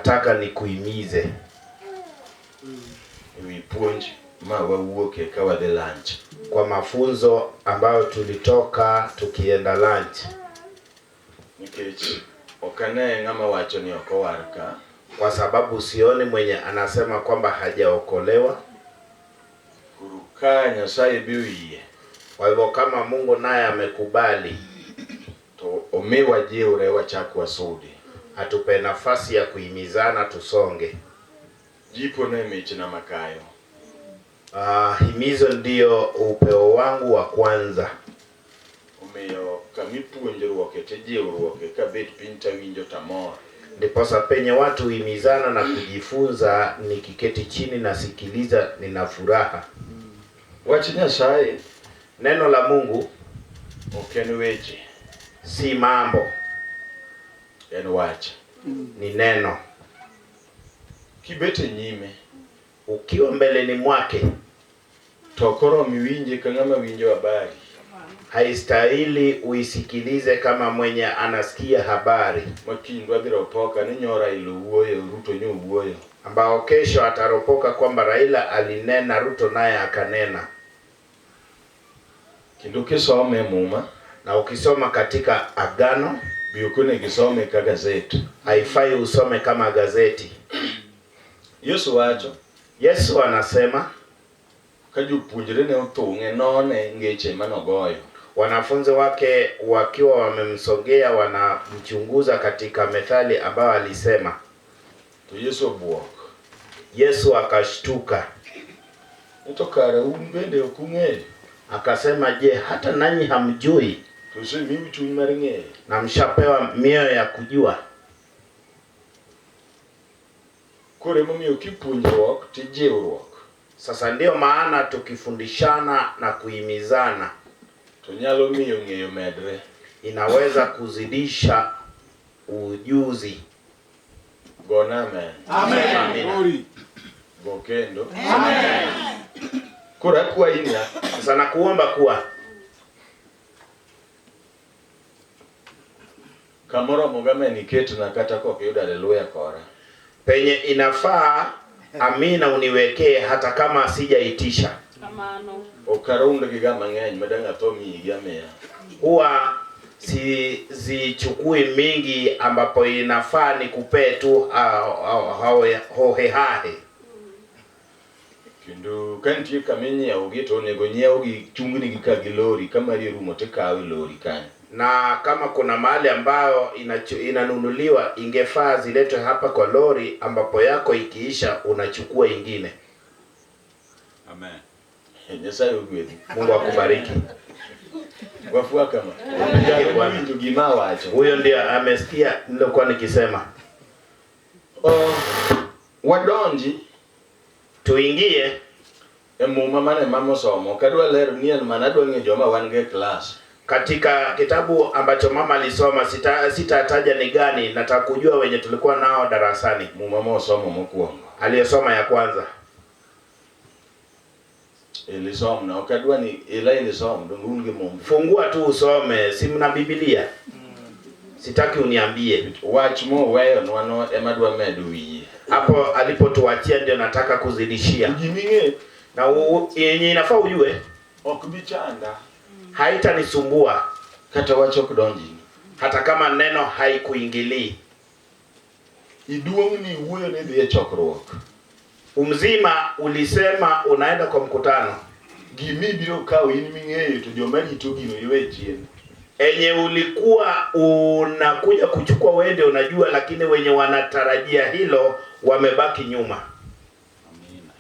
Nataka nikuhimize e wi puonj ma wawuoke ka wadhi lunch. Kwa mafunzo ambayo tulitoka tukienda lunch. Nikech ok ane ng'ama wacho ni ok owar ka. Kwa sababu sioni mwenye anasema kwamba hajaokolewa. Koro ka Nyasaye be oyie. Kwa hivyo kama Mungu naye amekubali. To omiwa jiwre wachak wasudi. Atupe nafasi ya kuhimizana tusonge. Jipo ne michna makayo. Himizo ndiyo upeo wangu wa kwanza. Omiyo kamipuonjruoke tijiwruoke kabet piny tawinjo tamor. Ndiposa penye watu huhimizana na kujifunza, nikiketi chini nasikiliza, nina furaha. Wach Nyasaye. Neno la Mungu ok en weche, si mambo, en wach. Ni neno. Kibet e nyime, ukiwa mbeleni mwake, to ok oromo iwinje ka ng'ama winjo habari. Haistahili uisikilize kama mwenye anasikia habari. Ma kiny dwa dhi ropoka ni nyo Raila owuoyo, Ruto nyo owuoyo. Ambao kesho ataropoka kwamba Raila alinena, Ruto naye akanena. Kendo kisome e Muma, na ukisoma katika Agano, be ok onego isome ka gazet. Haifai usome kama gazeti. Yesu wacho, Yesu anasema, ka jopuonjrene othung'e none ngeche manogoyo. Wanafunzi wake wakiwa wamemsogea wanamchunguza katika methali ambayo alisema. To Yesu obwok. Yesu akashtuka. Ni to kara un bende ok ung'eyo? Akasema, je, hata nanyi hamjui? To osemiu chuny mar ng'eyo. Na mshapewa mioyo ya kujua. Koro emomiyo kipuonjruok tijiwruok. Sasa ndiyo maana tukifundishana na kuhimizana, to nyalo miyo ng'eyo medre. Inaweza kuzidisha ujuzi. Gona amen. Amen. Amen. Go kendo. Amen. Koro akwayi niya. Sasa nakuomba kuwa kamoro amen iketna kata kok iyudo haleluya kora. Penye inafaa amina uniwekee hata kama sijaitisha. Kamano. Ok arund gi ga mang'eny ma dang' atho miyi gi amiya. Huwa sizichukui mingi ambapo inafaa nikupee tu hohehahe. Kendo ka nitie kama inyiewogi to onego nyiewgi chungni gi ka gi lori ka mari orumo to ikawo e lori kanyo. Na kama kuna mahali ambayo inanunuliwa ingefaa ziletwe hapa kwa lori ambapo yako ikiisha unachukua ingine. Amen. Nyasaye ogwedhi. Mungu akubariki. Wafua kama. Mpigie Bwana. Winjo gima awacho. Huyo ndiye amesikia nilokuwa nikisema. Oh, wadonji tuingie e muma mane mama osomo. Ok adwa lero ni en mana adwa ng'eyo joma wan go e klas. Katika kitabu ambacho mama alisoma, sitataja ni gani, nataka kujua wenye tulikuwa nao darasani. Muma mosomo mokwongo. Aliyesoma ya kwanza. Ilisomna, ok adwa ni ila ilisom, donge un gi mumbi. Fungua tu usome, si mna Biblia? Sitaki uniambie. Wach moweyonwa no ema adwa medo wiye. Hapo alipotuachia ndio nataka kuzidishia. Giming'e Na yenye inafaa ujue ok bi chanda. Haitanisumbua kata wach ok donjini. Hata kama neno haikuingilii. Iduong' ni iwuoyo ni idhi e chokruok. Umzima ulisema unaenda kwa mkutano. Gima ibiro kawo in ming'eyo to joma rito gino iwe chien. Enye ulikuwa unakuja kuchukua wende unajua, lakini wenye wanatarajia hilo wamebaki nyuma.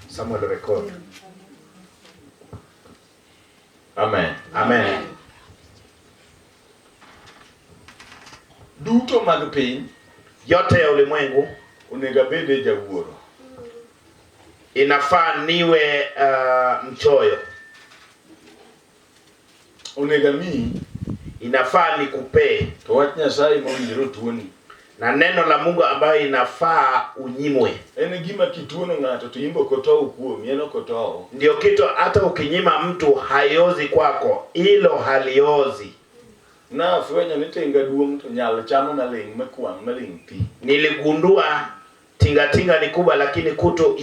Samuel record. Amen. Amen. Duto mag piny, yote ya ulimwengu, onego abede jawuoro. Inafaa niwe mchoyo. Onego amiyi. Inafaa nikupee. To wach Nyasaye mowinjore otuoni. Na neno la Mungu ambayo inafaa unyimwe. En gima kituono ng'ato to in be ok otow kuomi, en ok otow. Ndio kitu hata ukinyima mtu haiozi kwako, hilo haliozi. Nafwenyo ni tinga duong' to nyal chamo maling' makwang' maling' thi. Niligundua Tingatinga ni kubwa, lakini kutu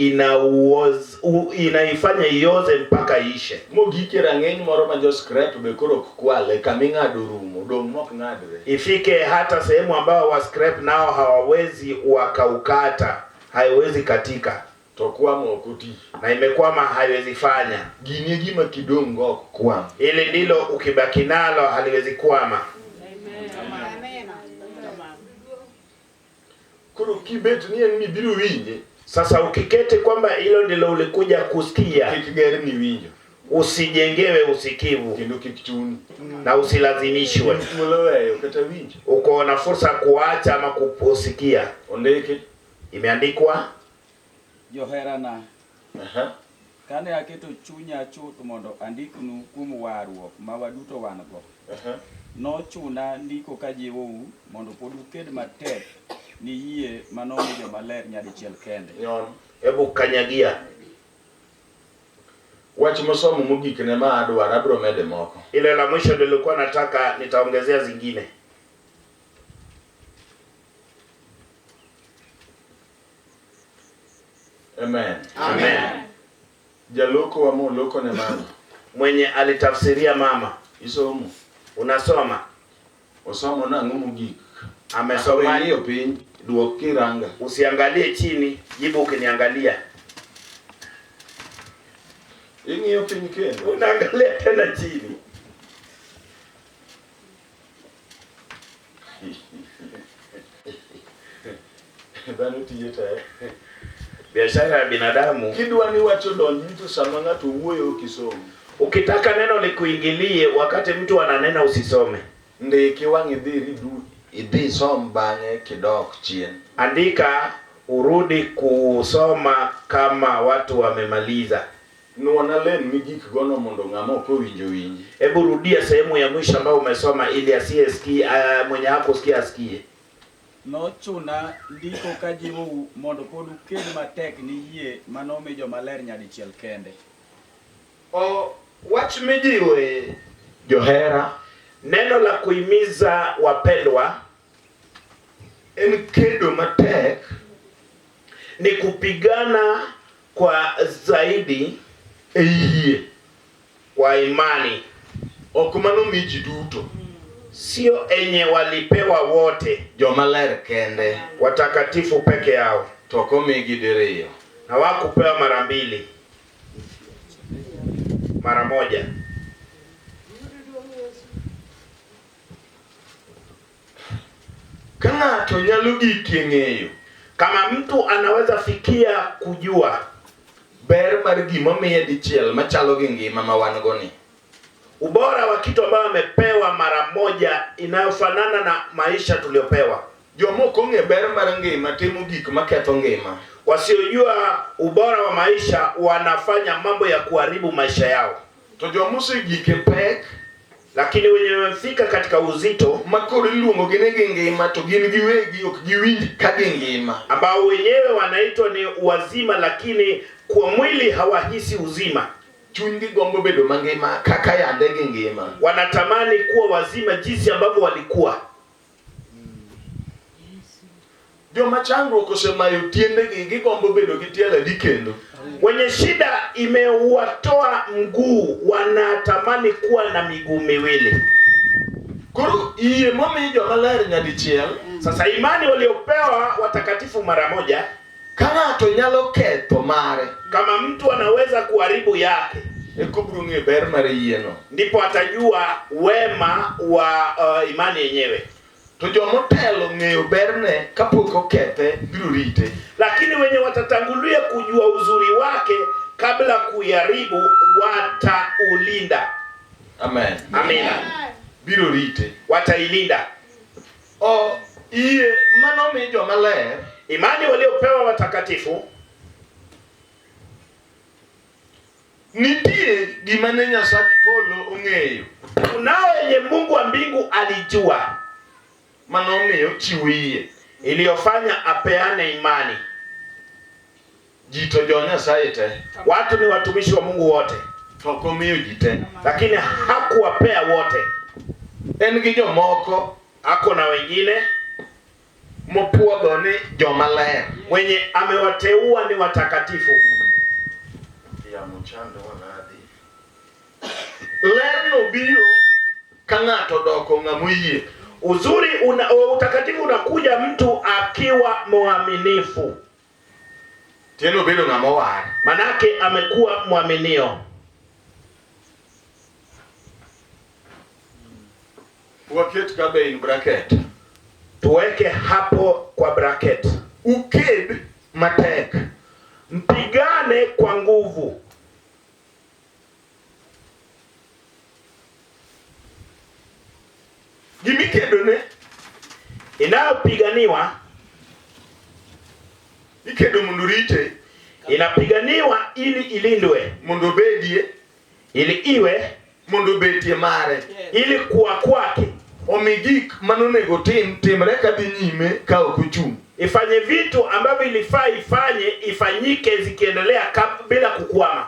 inaifanya ioze mpaka iishe. Mogik e rang'iny moro ma jo scrap be koro ok kwale, kama ing'ado rumo, dong' mok ng'adre. Ifike hata sehemu ambao wa scrap nao hawawezi wakaukata, haiwezi katika To kwamo ok oti. na imekwama, haiwezi fanya. Gini e gima kidong' go ok kwam. Ili ndilo ukibaki nalo haliwezi kwama. Koro kibet ni en mibiro winje, Sasa ukiketi kwamba hilo ndilo ulikuja kusikia, kik ger ni winjo, usijengewe usikivu kendo kik chuni. na usilazimishwe. In thuolo weyo kata winjo. Uko na fursa kuacha ama kusikia. Ondiki. Imeandikwa, Joherana, Aha. kane aketo chunya chuth mondo andiknu kuom warruok ma waduto wan go, Aha. nochuna ndiko kajiwou mondo pod uked matek ni yie manomi jomaler nyadichiel kende. Nyon. hebu kanyagia Wach mosomo mogik ne ma adwaro abiro mede moko. ile la mwisho nilikuwa nataka nitaongezea zingine. Amen. Amen. Jaloko wa moloko ne mama. Mwenye alitafsiria mama, Isomo. unasoma Osomo nang'o mogik? amesoma. Ing'iyo piny, duok kiranga. Usiangalie chini, jibu ukiniangalia. Ing'iyo piny kendo. Unaangalia tena chini. Dhano tiye tek. Biashara ya binadamu, Kidwa ni wacho donji to sama ng'ato wuoyo ok isom. ukitaka neno likuingilie wakati mtu ananena usisome. Ndiki wang' idhi ridu idhi isom bang'e kidok chien. Andika urudi kusoma kama watu wamemaliza. Nuona len migik gono mondo ng'ama ok owinjo winji. Hebu rudia sehemu ya mwisho ambayo umesoma ili asiyesikia, mwenye hakusikia asikie. Nochuna ndiko kajiwou mondo pod uked matek ni yie manomi jomaler nyadichiel kende. O, wach mijiwe Johera neno la kuhimiza wapendwa en kedo matek ni kupigana kwa zaidi e yie kwa imani, ok manomi ji duto sio enye walipewa wote, jomaler kende watakatifu peke yao, to ok omigi diriyo. na wakupewa mara mbili, mara moja. Ka ng'ato nyalo gikie ng'eyo Kama mtu anaweza fikia kujua ber mar gimomiye dichiel machalo gi ngima ma wan go ni, ubora wa kitu ambayo amepewa mara moja inayofanana na maisha tuliyopewa. jomok ong'e ber mar ngima timo gik maketho ngima. Wasiojua ubora wa maisha wanafanya mambo ya kuharibu maisha yao, To jomosegik e pek lakini wenye wamefika katika uzito ma koro iluongogi ni gingima to gin giwegi ok giwinj ka gingima. ambao wenyewe wanaitwa ni wazima, lakini kwa mwili hawahisi uzima. Chunygi gombo bedo mangima kaka yande gingima. Wanatamani kuwa wazima jinsi ambavyo walikuwa. Joma chandruok osemayo tiendegi gigombo bedo gi tielo adi kendo. Wenye shida imewatoa mguu, wanatamani kuwa na miguu miwili. Koro yie momi jomaler nyadichiel Sasa imani waliopewa watakatifu mara moja, ka ng'ato nyalo ketho mare kama mtu anaweza kuharibu yake, eka obiro ng'eyo ber mar yieno. ndipo atajua wema wa imani yenyewe. To jomotelo ng'eyo berne kapok okethe biro rite. Lakini wenye watatangulia kujua uzuri wake kabla kuiharibu wataulinda. Amen. Amina, Biro rite. watailinda O yie manomi jomaler imani waliopewa watakatifu. nitie gima ne Nyasach polo ong'eyo Kunao yenye Mungu wa mbingu alijua manomiyo ochiwo yie. iliyofanya apeane imani. Ji to jo Nyasaye te Watu ni watumishi wa Mungu wote, to ok omiyo ji te. lakini hakuwapea wote. En gi jomoko Ako na wengine Mopuodho ni joma ler. Wenye amewateua ni watakatifu. Yamo chando wanadhi. Lerno biro ka ng'ato doko ng'ama oyie. Uzuri una, utakatifu unakuja mtu akiwa mwaminifu, Tiende obedo ng'ama owar. manake amekuwa mwaminio. Waket ka be in bracket. Tuweke hapo kwa bracket, Uked matek. Mpigane kwa nguvu. Gimikedone Inayopiganiwa ikedo mondo rite, inapiganiwa ili ilindwe, mondo obedie, ili iwe, mondo obetie mare. Ili kuwa kwake, Omi gik manonego tim timre kadhi nyime ka ok ochung'. Ifanye vitu ambavyo ilifaa ifanye ifanyike zikiendelea bila kukwama.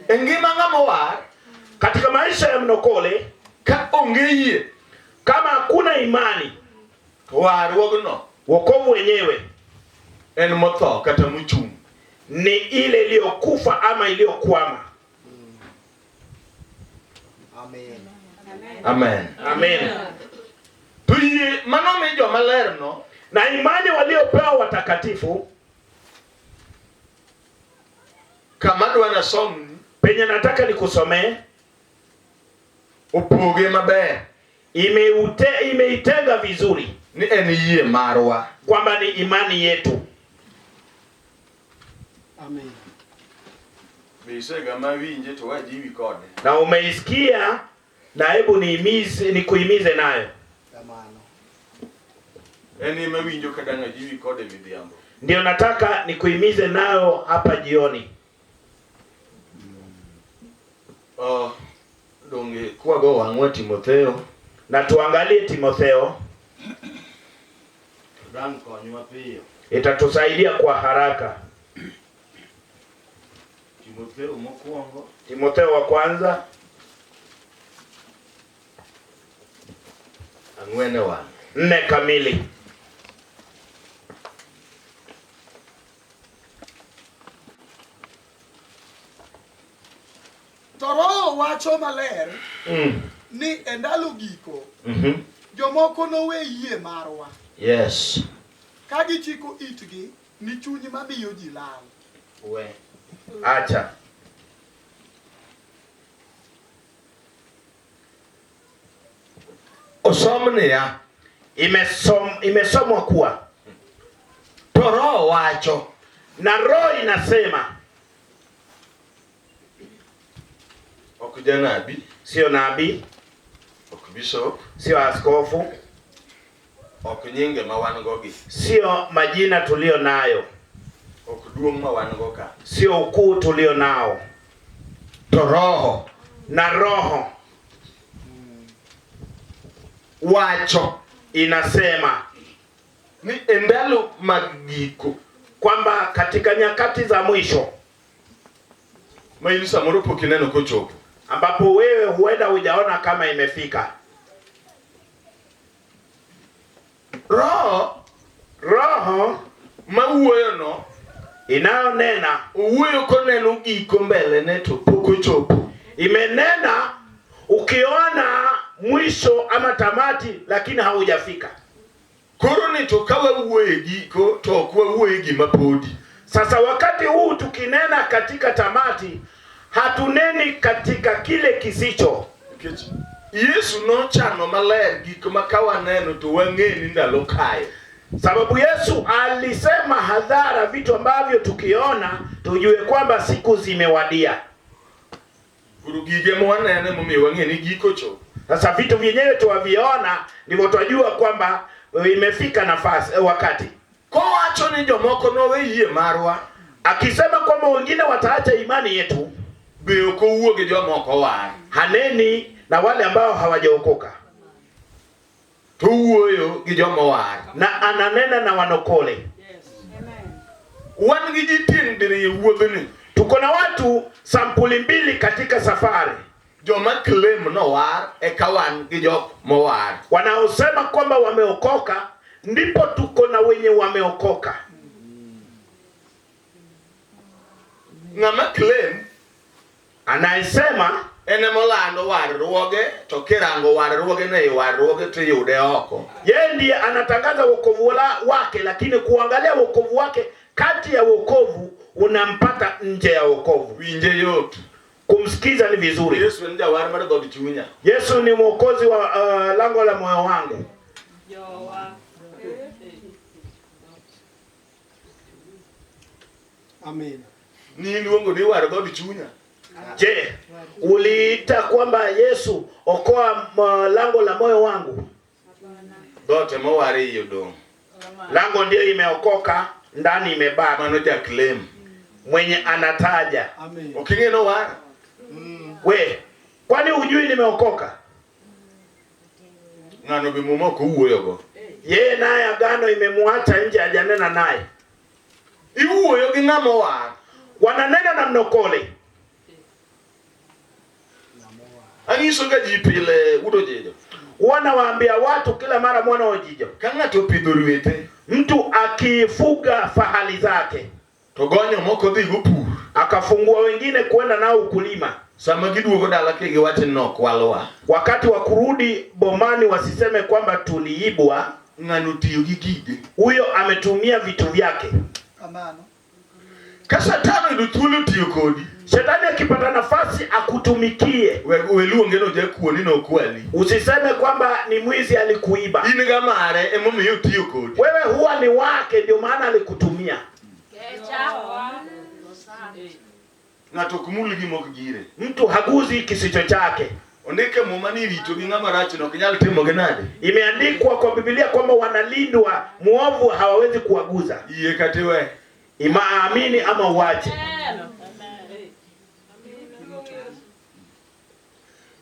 E ngima ng'ama owar, Katika maisha ya mnokole, ka onge yie, kama hakuna imani, to warruogno wokovu wenyewe en motho kata mochung'. Ni ile iliyokufa ama iliyokwama. Amen. Amen. Amen. To yie manomi joma ler no, na imani waliopewa watakatifu, kama adwa nasomni, penye nataka nikusomee, opoge maber, imeitenga vizuri ni en yie marwa, kwamba ni imani yetu. Amen. Be isega mawinje to wajiwi kode. Na umeisikia, na hebu nikuhimize nayo. Kamano. En ema winjo ka dang' ajiwi kode midhiambo. Ndio nataka nikuhimize nayo hapa jioni. Oh, donge kwago wang'wa Timotheo. Na tuangalie Timotheo. Dang' konywa piyo. Itatusaidia kwa haraka. Timotheo mokwongo. Timotheo wa kwanza. 4:1. 4 kamili. To Roho wacho maler ni e ndalo giko jomoko nowe yie marwa. Yes. Ka gichiko itgi ni chuny mamiyo ji lal. We. Acha. Osom niya. Imesomwa kuwa to Roho wacho, na Roho inasema. Ok janabi, sio nabii, ok bishop, sio askofu, ok nyinge ma wan go gi, sio majina tulio nayo, ok duong' ma wan go ka, sio ukuu tulio nao, to Roho na Roho wacho inasema ni e ndalo mag giko, kwamba katika nyakati za mwisho, ma in samoro pok ineno kochopo, ambapo wewe huenda hujaona kama imefika. Roho mawuoyo no inayonena owuoyo koneno giko mbele ne to pok ochopo. Imenena ukiona mwisho ama tamati, lakini haujafika. Koro ni to ka wawuoyo e giko to ok wawuoyo e gima podi. Sasa wakati huu tukinena katika tamati, hatuneni katika kile kisicho. Nikech Yesu nochano maler gik ma ka waneno to wang'e ni ndalo kayo. Sababu Yesu alisema hadhara vitu ambavyo tukiona tujue kwamba siku zimewadia. Koro gige mwanene momiyo wang'e ni giko chopo. Sasa vitu vyenyewe tuwaviona ndivyo twajua kwamba imefika nafasi, wakati. Kowacho ni jomoko nowe yie marwa, akisema kwamba wengine wataacha imani yetu, be ok owuo gi joma ok owar. Haneni na wale ambao hawajaokoka, to owuoyo gi joma owar, na ananena na wanokole. Wan gi ji tieng' diriyo e wuodhni. Tuko na watu sampuli mbili katika safari. Joma claim nowar eka wan gi jok mowar. Wanaosema kwamba wameokoka Ndipo tuko na wenye wameokoka. Ng'ama claim Anayesema en emolando warruoge to kirango warruoge ne i warruoge tiyude oko. yeye ndiye anatangaza wokovu wake, lakini kuangalia wokovu wake kati ya wokovu unampata nje ya wokovu. Winje yot. Kumsikiza ni vizuri. Yesu en jawar mar dhood chunya. Yesu ni mwokozi wa lango la moyo wangu. Amen. Ni iluongo ni war dhood chunya. Je, uliita kwamba Yesu okoa lango la moyo wangu? Dhoot ema owar iye odong'. Lango ndiyo imeokoka, ndani imebaki. Mano ja claim. Mwenye anataja. Amen. Ok ing'e nowar? We, kwani hujui nimeokoka? Ng'ano be muma ok owuoyogo. Yeye naye agano imemwacha nje, hajanena naye. Iwuoyo gi ng'ama owar. Wananena na mnokole. Anyiso ga ji pile udo jijo. Wanawaambia watu kila mara mwana ojijo. Ka ng'ato opidho rwethe Mtu akifuga fahali zake to gonyo moko dhi go pur. akafungua wengine kwenda nao ukulima, Sama giduogo dala kigiwacho ni nokwalwa. wakati wa kurudi bomani wasiseme kwamba tuliibwa. Ng'ano tiyo gi gige. Huyo ametumia vitu vyake. Kamano. Ka Satan oyudo thuolo tiyo kodi, Shetani akipata nafasi akutumikie, we luonge no jakuo ni nokwali. usiseme kwamba ni mwizi alikuiba. In ga mare emomiyo otiyo kodi. Wewe huwa ni wake, ndio maana alikutumia. Ng'ato ok mul gima ok gire. Mtu haguzi kisicho chake. Ondik e muma ni rito gi ng'ama rach no ok nyal timo gi nade. Imeandikwa kwa Biblia kwamba wanalindwa, muovu hawawezi kuwaguza. Yie kata iwe. Imaamini ama uache.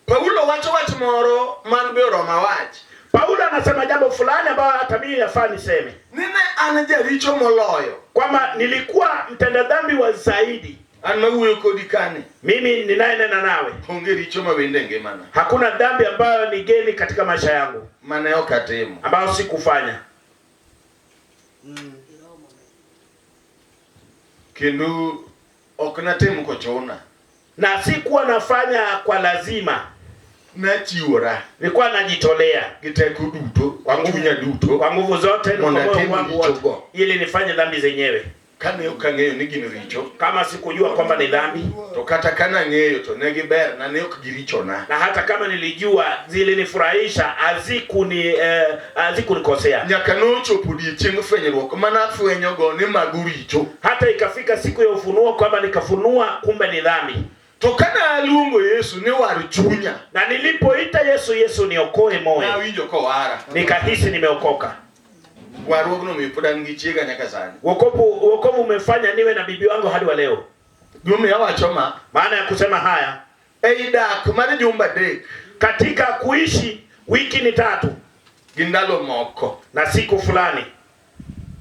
Paulo wacho wach moro man be oromo awach. Paulo anasema jambo fulani ambayo hata mimi yafaa niseme, Ni ne an jaricho moloyo. kwamba nilikuwa mtenda dhambi wa zaidi. An mawuoyo kodi kani. Mimi ninayenena nawe, Onge richo mawendo e ngimana. hakuna dhambi ambayo ni geni katika maisha yangu Mane ok atimo. ambayo sikufanya, Kendo ok natim kochuna. na sikuwa nafanya kwa lazima, Nachiwora nilikuwa najitolea gi teko duto, Kwa nguvu- chunya duto. kwa nguvu zote na kwa Mondo moyo atim wangu wote, richogo. ili nifanye dhambi zenyewe. Kane ok ang'eyo ni gin richo, Kama sikujua kwamba ni dhambi, to kata kana ang'eyo to ne giberna, ne ok girichona. na hata kama nilijua zilinifurahisha, hazikunikosea. Nyaka nochopo odiechieng fwenyruok mana afwenyogo ni mago richo. Hata ikafika siku ya ufunuo kwamba nikafunua, kumbe ni dhambi. To kane aluongo Yesu ni war chunya, Na nilipoita Yesu, Yesu niokoe moyo, nawinjo kowara. nikahisi nimeokoka. Warruogno omiyo pod an gi chiega nyaka sani. Wokovu umefanya niwe na bibi wangu hadi wa leo. Gimomiyo awacho ma, Maana ya kusema haya, ei dak mar jumbe adek katika kuishi wiki ni tatu gi ndalo moko, na siku fulani,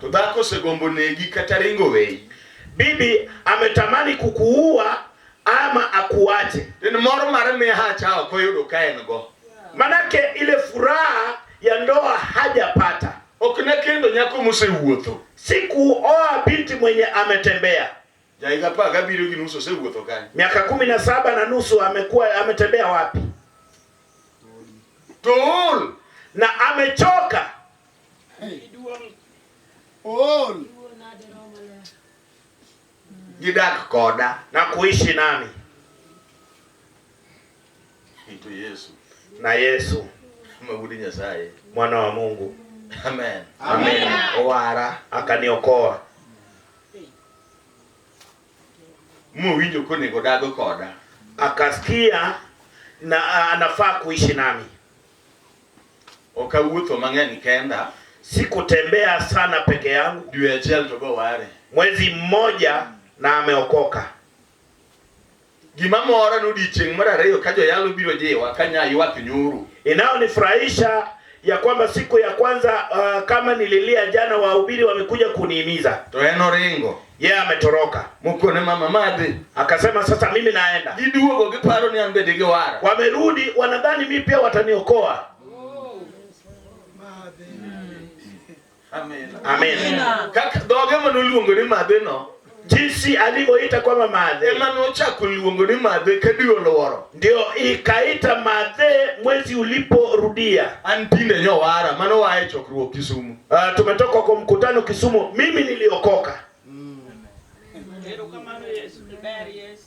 to dhako osegombo negi kata ringo weyi. bibi ametamani kukuua ama akuache. En mor mar miaha cha ok oyudo ka en go. Manake ile furaha ya ndoa hajapata. Ok ne kendo nyako mosewuotho. Sikuoa binti mwenye ametembea Ja higa 17 gi nus osewuotho kanye? miaka 17 na nusu, amekuwa ametembea wapi? To ool. Na amechoka. Ool. Gidak koda. Na kuishi nami. To Yesu. Na Yesu Ma wuod Nyasaye. mwana wa Mungu. Amen. Amen. Owara. Akaniokoa. Mowinjo konego dag koda. Akasikia na anafaa kuishi nami. Ok awuotho mang'eny kenda. Sikutembea sana peke yangu. Dwe achiel to boware. Mwezi mmoja na ameokoka. Gima mora ni odiechieng' mar ariyo ka joyalo biro jiwa ka nya ywak nyoro. Inayonifurahisha ya kwamba siku ya kwanza kama nililia jana, wahubiri wamekuja kunihimiza. To en oringo. Yeye ametoroka. Mokone mama madhi. Akasema sasa mimi naenda. Giduogo giparo ni an bende giwara. Wamerudi wanadhani mimi pia wataniokoa. Amen. Amen. Kaka dhoge manoluongo ni madhe no Jinsi alivyoita kwamba madhe ema nochako luongo ni madhe ka dwe oluoro. ndio ikaita madhe mwezi uliporudia. An tinde nyowara mano waa e chokruok Kisumu. Tumetoka kwa mkutano Kisumu, mimi niliokoka. Erokamano Yesu, ber Yesu.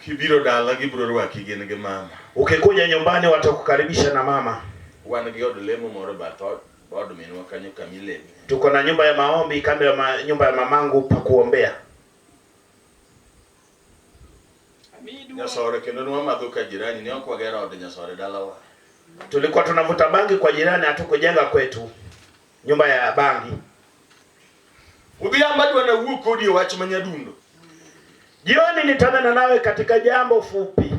Kibiro dala gibiro rwaki gin gi mama. Ukikuja nyumbani watakukaribisha na mama. Wan gi od lemo moro bath od minwa kanyo kamileme. Tuko na nyumba ya maombi kando ya nyumba ya mamangu pa kuombea. Nyasore kendo nwamadho ka jirani ne ok wagero od Nyasore dalawa. Tulikuwa tunavuta bangi kwa jirani, hatukujenga kwetu nyumba ya bangi. Odhiambo adwa nawuo kodi e wach ma nyadundo. Jioni nitanena nawe katika jambo fupi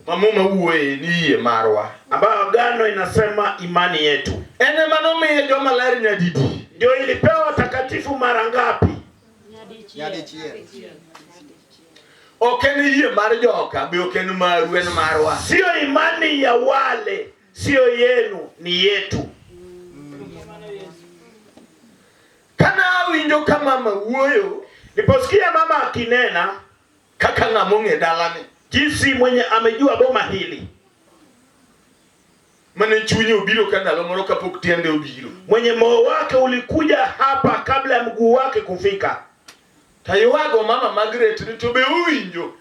Ma Muma wuoye ni yie marwa. ambayo agano inasema imani yetu En ema nomiye joma ler nyadidi. ndio ilipewa watakatifu mara ngapi? Nyadichiel. Ok en yie mar joka, be ok en maru, en marwa. Sio imani ya wale, sio yenu, ni yetu. Kana awinjo ka mama wuoyo Niliposikia mama akinena kaka ng'ama ong'e dalani, jinsi mwenye amejua boma hili, mane chunye obiro ka ndalo moro kapok tiende obiro. mwenye moyo wake ulikuja hapa kabla ya mguu wake kufika. Taywago mama Margaret ni to be owinjo.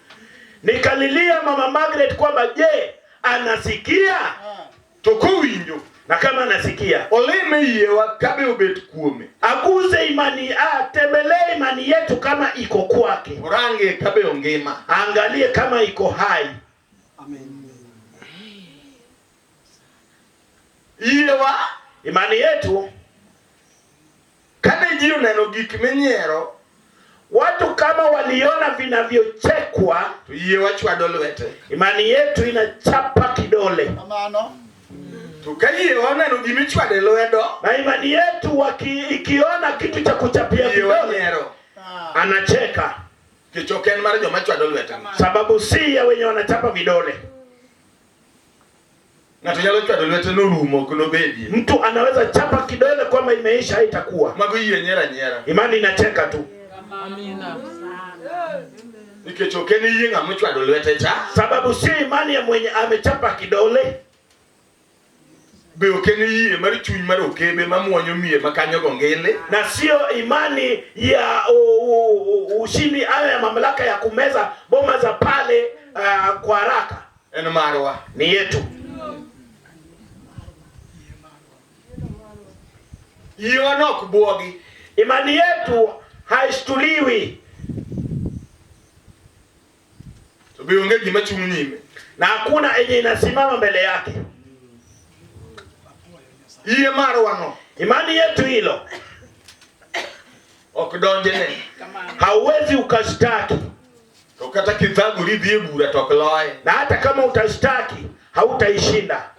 Nikalilia mama Margaret kwamba je, anasikia? To kowinjo, Na kama anasikia, olime yiewa kabe obet kuome. aguze imani, atembelee imani yetu kama iko kwake, Orange kabe ongima. angalie kama iko hai. Amen. Yiewa Imani yetu, kane ji oneno gik minyiero, watu kama waliona vinavyochekwa, to yiewa chwado lwete. imani yetu inachapa kidole, Kamano. To ka yiewa oneno gimichwade lwedo, na imani yetu ikiona kitu cha kuchapia yiewa kidole nyiero. anacheka, Nikech ok en mar joma chwado lwete. sababu si ya wenye wanachapa vidole. Ng'ato nyalo chwado lwete norumo ok nobedie. Mtu anaweza chapa kidole kwamba imeisha, haitakuwa. Mago yie nyiero anyiera. Imani inacheka tu, Amina. Nikech ok en yie ng'ama ochwado lwete cha. sababu si imani ya mwenye amechapa kidole, Be ok en yie mar chuny mar okebe mamuonyo miye makanyo go ngili. na sio imani ya ushindi au ya mamlaka ya kumeza boma za pale kwa haraka. En marwa. Ni yetu. Yiewa no ok buogi. Imani yetu haishtuliwi To be onge gima chung' nyime. na hakuna yenye inasimama mbele yake. Yie marwa no Imani yetu hilo ok donjne. hauwezi ukashtaki, To kata kithagori dhi e bura to ok loye. na hata kama utashtaki hautaishinda.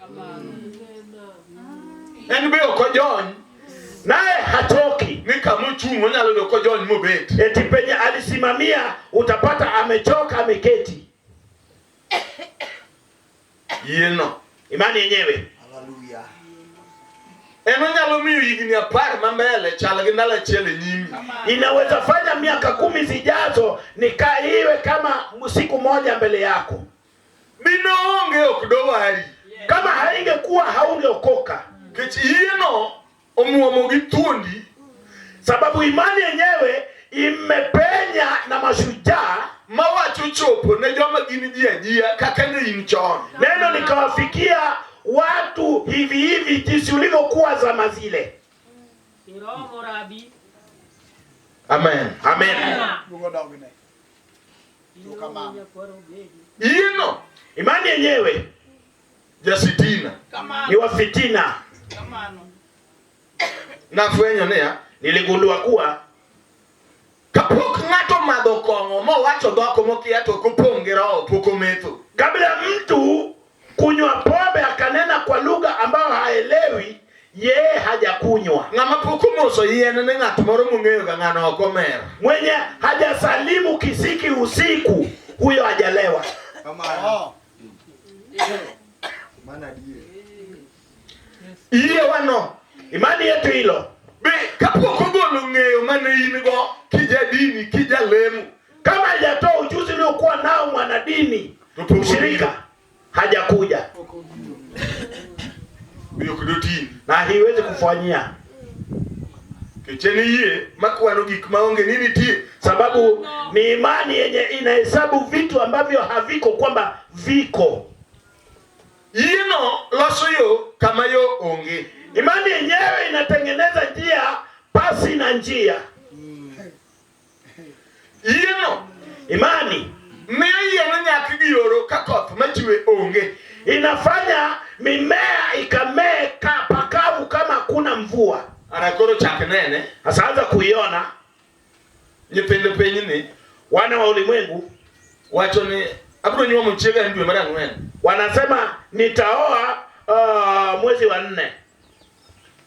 En be ok ojony Naye hachoki, ni kama ochung' onyalo yudo kojony mobet. eti penye alisimamia utapata amechoka, ameketi. Yie no. Imani yenyewe Hallelujah. En onyalo miyo higni 10 ma mbele chal gi ndalo achiel e nyimi. inaweza fanya miaka 10 zijazo iwe kama siku moja mbele yako. Bino onge ok dowari. Kama haingekuwa haungeokoka, Nikech yie no omuomo gi thuondi sababu imani yenyewe imepenya na mashujaa. mawacho chopo ne joma gin ji ajia kaka ne in chon. Neno likawafikia watu hivi hivi jinsi ulivyokuwa zama zile. Amen. Amen. Duogo dogne. Kamano. Yie no Imani yenyewe jasitina. ni wa fitina. Nafwenyo niya, Niligundua kuwa kapok ng'ato omadho kong'o mowacho dhok mokia to ok opong' gi roho pok ometho. kabla mtu kunywa pombe akanena kwa lugha ambayo haelewi, yeye hajakunywa. Ng'ama pok omoso yien ni ng'at moro mong'eyo ga ng'ano ok omer. Mwenye hajasalimu kisiki usiku, huyo hajalewa. Kamano. Oh. Mano adier. Yiewano. Imani yetu hilo Be kapok ogolo ng'eyo mane in go kija dini kijalemo kama hajatoa ujuzi uliokuwa nao mwanadini To pok mshirika, hajakuja be ok dotini. na hiwezi kufanyia, Nikech en yie makwano gik maonge ni nitie. sababu ni imani yenye inahesabu vitu ambavyo haviko kwamba viko. Yieno loso yo kama yo onge. Imani yenyewe inatengeneza njia pasi na njia. Yieno Imani miyo yien nyak gi oro ka koth machwe onge. inafanya mimea ikamee ka pakavu kama hakuna mvua. Ara koro chak nene Sasa anza kuiona nyithind pinyni wana wa ulimwengu wacho ni abiro nyuomo chiega en dwe mar ang'wen. wanasema nitaoa mwezi wa nne.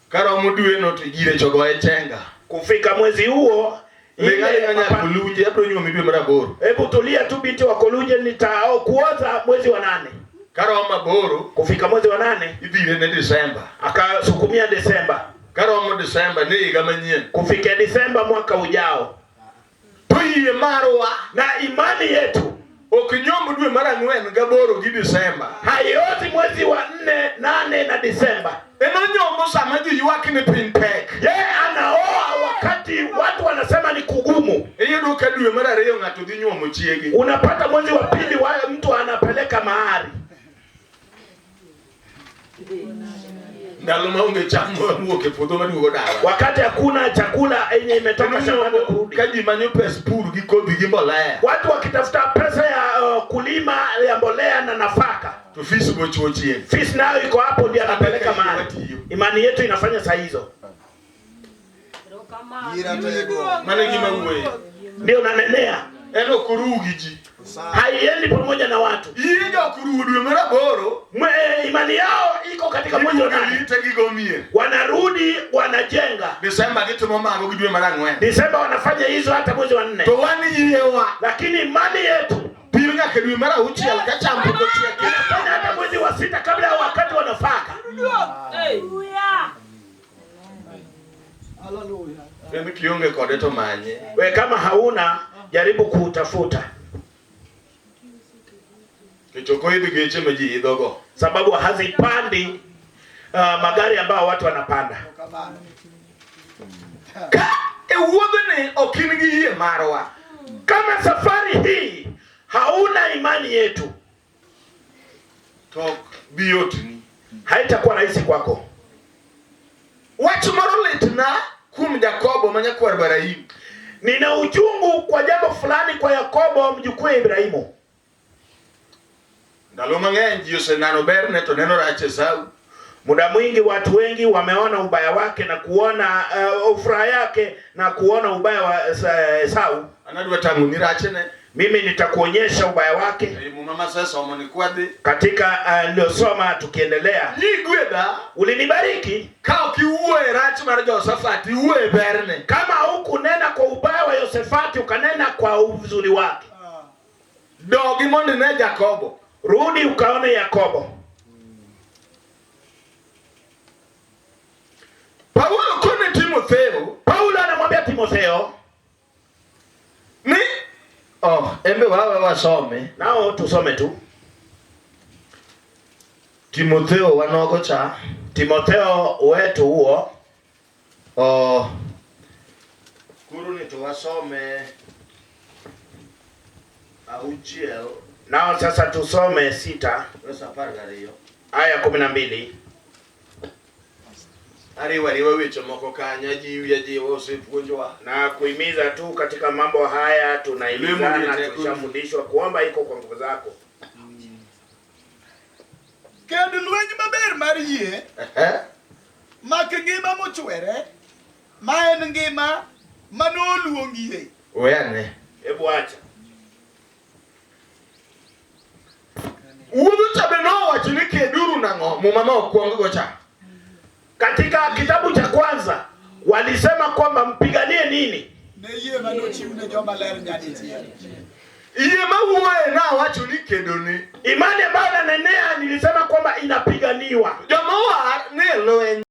Karomo dweno to gire chogoye chenga. Kufika mwezi huo Ling' ile aling'a nyar mapa- Kolunje abiro nyuomi dwe mar aboro. Hebu tulia tu binti wa Koluje, nitao kuoza mwezi wa nane. Karomo aboro Kufika mwezi wa nane idhire ne Disemba. akasukumia Desemba. Karomo Disemba ne higa manyien. Kufikia Desemba mwaka ujao, To yie marwa na imani yetu ok nyomb dwe mar ang'wen gaboro gi Disemba. haiozi mwezi wa nne, nane na Disemba. En onyombo sama ji ywak ni piny tek. Yeye anaoa wakati watu wanasema ni kugumu. Iyudo ka dwe mar ariyo ng'ato dhi nyuomo chiege. Unapata mwezi wa pili wa mtu anapeleka mahari. Ndalo maonge cham mawuok e puodho maduogo dala. Wakati hakuna chakula yenye imetoka En shambani onyombo kurudi, ka ji manyo pes pur gi kodhi gi mbolea. watu wakitafuta pesa ya kulima ya mbolea na nafaka, To fis bochuo chieng'. fees nayo iko hapo, ndio anapeleka mahari. Watiyo. Imani yetu inafanya saa hizo, Gira tego. Mano e gima wuoye. ndio nanenea, En ok oruw gi ji. Sawa. haiendi pamoja na watu. Yie jok oruwo dwe mar aboro. Imani yao iko katika mwezi wa Giduogo nane, rite gigo mier. wanarudi wanajenga. Disemba gitimo mago gi dwe mar ang'wen. Disemba wanafanya hizo hata mwezi wa nne, To wan yiewa lakini imani yetu pir nyaka dwe mar auchiel ka cham pok ochiek. inafanya hata mwezi wa sita kabla ya wakati wa nafaka. Hallelujah. En kionge kode to manye. We kama hauna, jaribu kuutafuta, Nikech ok oidh geche ma ji idhogo. sababu hazipandi magari ambayo watu wanapanda. Kamano. Ka e wuodhni ok in gi yie marwa, Kama safari hii hauna imani yetu, to ok bi yotni. haitakuwa rahisi kwako. Wach moro litna kuom Jakobo ma nyakwar Ibrahim. Nina uchungu kwa jambo fulani kwa Yakobo mjukuu wa Ibrahimu. Ndalo mang'eny ji oseneno berne to neno rach Esau. Muda mwingi watu wengi wameona ubaya wake na kuona furaha yake na kuona ubaya wa Esau. An adwa tang'oni rachne. Mimi nitakuonyesha ubaya wake Ei muma masesomo ni kwadhi. katika niliyosoma tukiendelea. Nigwedha Ulinibariki ka ok iwuoyo e rach mar Josafat, iwuoyo e berne. kama hukunena kwa ubaya wa Yosefati, ukanena kwa uzuri wake. Dogi mondo ine Jakobo. Rudi ukaone Yakobo. Paulo kone Timotheo Paulo anamwambia Timotheo, ni oh, embe wawe wasome nao tusome tu Timotheo wanogo cha Timotheo wetu huo oh, koro ni to wasome auchiel nao sasa tusome 6 verse 12 aya 12. Ariwo ariwa weche moko kanyo ajiwi ajiwa osepuonjwa Na kuhimiza tu katika mambo haya tunahimizana, Lemo ni tulishafundishwa kuomba iko kwa nguvu zako. Kendo lweny maber mar yie mak ngima mochwere ma en ngima manoluongie. Weyane. Hebu acha. Wuodho cha be nowacho ni keduru nang'o muma ma okwong go cha. Katika kitabu cha kwanza walisema kwamba mpiganie nini? Ne yie manochiw ne joma ler nyadichiel. Yie mawuoye nawacho ni kedone. Imani ambayo nanenea nilisema kwamba inapiganiwa. Joma owar nie lweny.